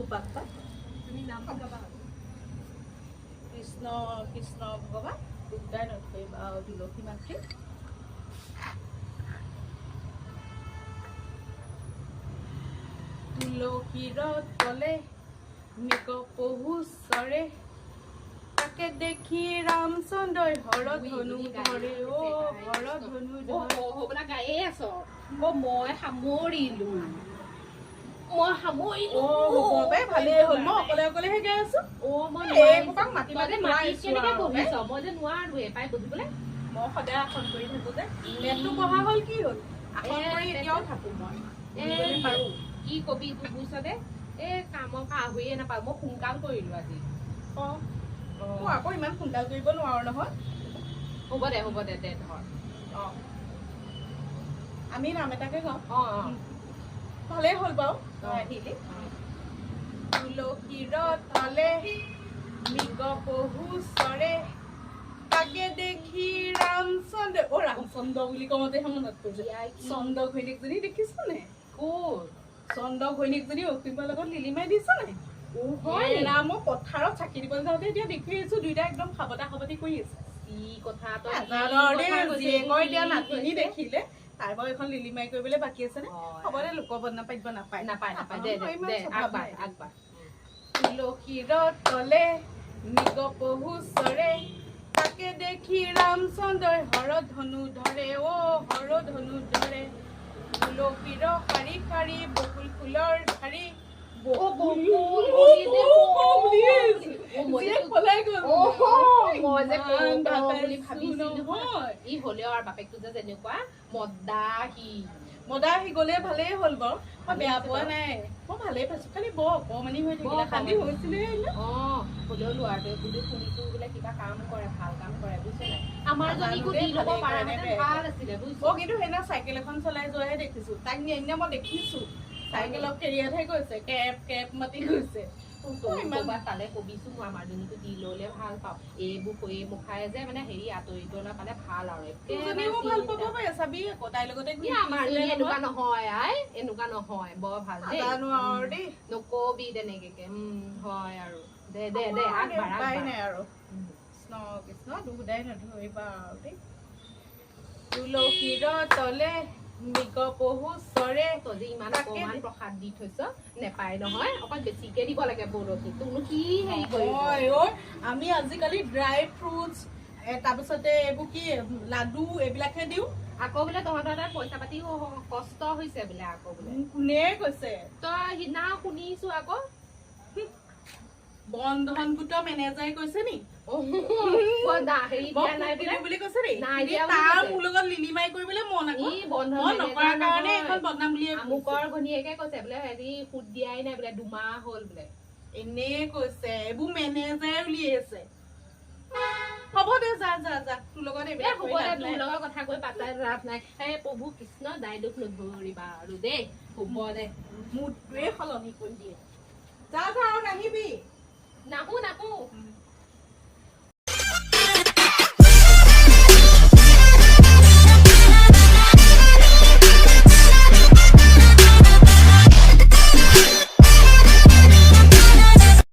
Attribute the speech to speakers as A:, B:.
A: খোপাত পাই।
B: তুমি নাম গাবা।
A: কৃষ্ণ কৃষ্ণ ভগৱান, দুখদাই নধৰিবা তুলসী মাতৃ। তুলসীৰ তলে মৃগ পহু চৰে, তাকে দেখি ৰামচন্দ্ৰই হৰ ধনু ধৰে, অ হৰ ধনু ধৰে।
B: হ'বলা গায়ে আছ। অ, মই সামৰিলো, মই সামৰিলো।
A: অ, হ'ব পাই, ভালেই হ'ল, মই অকলে অকলেহে গাই আছো।
B: অ, মই
A: এই সোপাক মাতি
B: তই যে
A: মাতি
B: মাটিত
A: নোৱাৰিছো
B: কেনেকে
A: আৰু।
B: বহিছ? মই যে নোৱাৰোৱে পাই বহিবলে।
A: মই সদায় আসন কৰি থাকো যে, পেটটো বহা হ'ল, কি হ'ল, আসন কৰি এতিয়াও থাকো মই।
B: এ
A: বহিবলে পাৰো।
B: কি কবি তোৰ, বুজিছ দে, এই কামৰ পৰা আহৰিয়ে নাপাওঁ। মই সোনকাল কৰিলো আজি।
A: অ, মই আকৌ ইমান সোনকাল কৰিব নোৱাৰো নহয়।
B: হ'ব দে, হ'ব দে, দে ধৰ।
A: অ, আমি নাম এটাকে গাওঁ।
B: অ অ
A: ভালেই হ'ল বাৰু তই আহিলি। তুলসীৰ তলে মৃগ পহু চৰে, তাকে দেখি ৰামচন্দ্ৰ, অ ৰামচন্দ্ৰ বুলি কওঁতেহে মনত পৰিছে, চন্দ্ৰ ঘৈণীয়েকজনী দেখিছ নে?
B: ক'ত?
A: চন্দ্ৰ ঘৈণীয়েকজনী অসীমৰ লগত লিলিমাই দিছ নে?
B: অ, হয় নি?
A: ৰাম, মই পথাৰত চাকি দিবলৈ যাওঁতে এতিয়া দেখি আহিছো, দুইটা একদম সাৱতা সাৱতি কৰি আছে।
B: কি কথা তই, কি
A: নাজানো আৰু দেই।
B: কথা কৈছ,
A: জীয়েকৰ এতিয়া
B: কি
A: নাতিনী
B: কৈছে?
A: দেখিলে তাই বাৰু এখন লিলিমাই কৰিবলৈ বাকী আছে নে?
B: হয়।
A: হ'ব দে, লোকৰ বদনাম পাৰিব নাপায়।
B: নাপায় নাপায়, দে দে।
A: ইমান
B: দে
A: স্বভাৱ
B: আগবাঢ়।
A: নাই।
B: আগবাঢ়।
A: তুলসীৰ তলে মৃগ পহু চৰে, তাকে দেখি ৰামচন্দ্ৰই হৰ ধনু ধৰে, অ হৰ ধনু ধৰে। তুলসীৰ শাৰী শাৰী বকুল ফুলৰ ধাৰি।
B: অ, বকুল বুলি যে
A: বুলি
B: অ, মই যে
A: জীয়েক পলাই গ'ল।
B: মই যে
A: ইমান
B: কওঁ
A: ভাল
B: বুলি
A: পাইছো
B: ভাবিছিলো।
A: নহয়।
B: ই হ'লেও আৰু বাপেকটো যে যেনেকুৱা মদাহী।
A: মদাহী গ'লে ভালেই হ'ল বাৰু, মই বেয়া পোৱা নাই, মই ভালেই পাইছো। খালি বৰ অকমানি হৈ থাকিলে,
B: বৰ
A: খালি
B: অকমানি।
A: হৈছিলে।
B: অ, হ'লেও ল'ৰাটোৱে বুলি শুনিছো বোলে কিবা কাম কৰে, ভাল কাম কৰে, বুজিছ নাই? আমাৰ
A: নাজানো
B: জনীকো
A: দেই,
B: দি ল'ব
A: ভালেই কৰে নে
B: পাৰাহেঁতেন
A: বেয়াই
B: ভাল
A: কৰে।
B: আছিলে, বুজিছ?
A: অ, কিন্তু সেইদিনা চাইকেল এখন চলাই যোৱাহে দেখিছো তাক। নিয়া মই দেখিছো, চাইকেলৰ কেৰিয়াৰতহে গৈছে, কেব কেব মাতি গৈছে।
B: তই
A: ইমান
B: ক'ৰবাত পালে কবিচোন, মই আমাৰ জনীকো দি ল'লে ভাল পাওঁ। এইবোৰ কৰি মুখাই যে মানে হেৰি আঁতৰি নাপালে ভাল আৰু
A: তোৰজনীও ভাল পাব পাৰে, চাবি আকৌ, তাইৰ লগতে
B: ই
A: ঘূৰি
B: আমাৰ
A: ফুৰিছিলে
B: জনী এনেকুৱা
A: নহয়।
B: নহয় আই, এনেকুৱা নহয়, বৰ ভাল দেই।
A: নাজানো আৰু দেই।
B: নকবি তেনেকে। হয় আৰু দে দে দে, আগবাঢ়।
A: উপায়
B: আগবাঢ়।
A: নাই আৰু। কৃষ্ণ কৃষ্ণ, দুখদাই নধৰিবা আৰু দেই। তুলসীৰ তলে মৃগ পহু চৰে।
B: তই যে ইমান
A: তাকে
B: অকমান প্ৰসাদ দি থৈছ, নেপায় নহয়, অকণ বেছিকে দিব লাগে বৰশী। তোকনো কি হেৰি কৰিব?
A: হয় ঐ, আমি আজিকালি ড্ৰাই ফ্ৰুটছ, তাৰপিছতে এইবোৰ কি লাডু, এইবিলাকহে দিওঁ।
B: আকৌ বোলে তহঁতৰ তাত পইচা পাতি কষ্ট হৈছে বোলে আকৌ বোলে।
A: মোক কোনে কৈছে?
B: তই সিদিনা শুনিছো আকৌ।
A: বন্ধন গোটৰ মেনেজাৰে কৈছে নি?
B: মই হেৰি
A: মই
B: দিয়া নাই
A: সুত
B: বোলে।
A: দিলো বুলি কৈছে দেই।
B: নাই দিয়া বুলি
A: তাৰ
B: কৈছে।
A: মোৰ লগত লিলিমাই কৰিবলৈ মন আকৌ।
B: ই বন্ধন
A: মই নকৰাৰ
B: মেনেজাৰ
A: কাৰণে
B: নহয়।
A: এখন বদনাম বুলিয়ে
B: আমুকৰ ঘৈণীয়েকে কৈছে বোলে, হেৰি সুত দিয়াই নাই বোলে, 2 মাহ হ'ল বোলে।
A: এনেই কৈছে, এইবোৰ মেনেজাৰে উলিয়াইছে। হ'ব দে, যা যা যা, তোৰ লগত
B: এ
A: এইবিলাক
B: হ'ব
A: কৰি
B: দে।
A: লাভ
B: তোৰ
A: নাই।
B: লগত কথা কৈ পাতাই লাভ নাই। হে প্ৰভু কৃষ্ণ, দাই দুখ নধৰিবা আৰু দেই, হ'ব দে।
A: মুডটোৱে সলনি কৰি দিয়ে। যা যা, আৰু নাহিবি।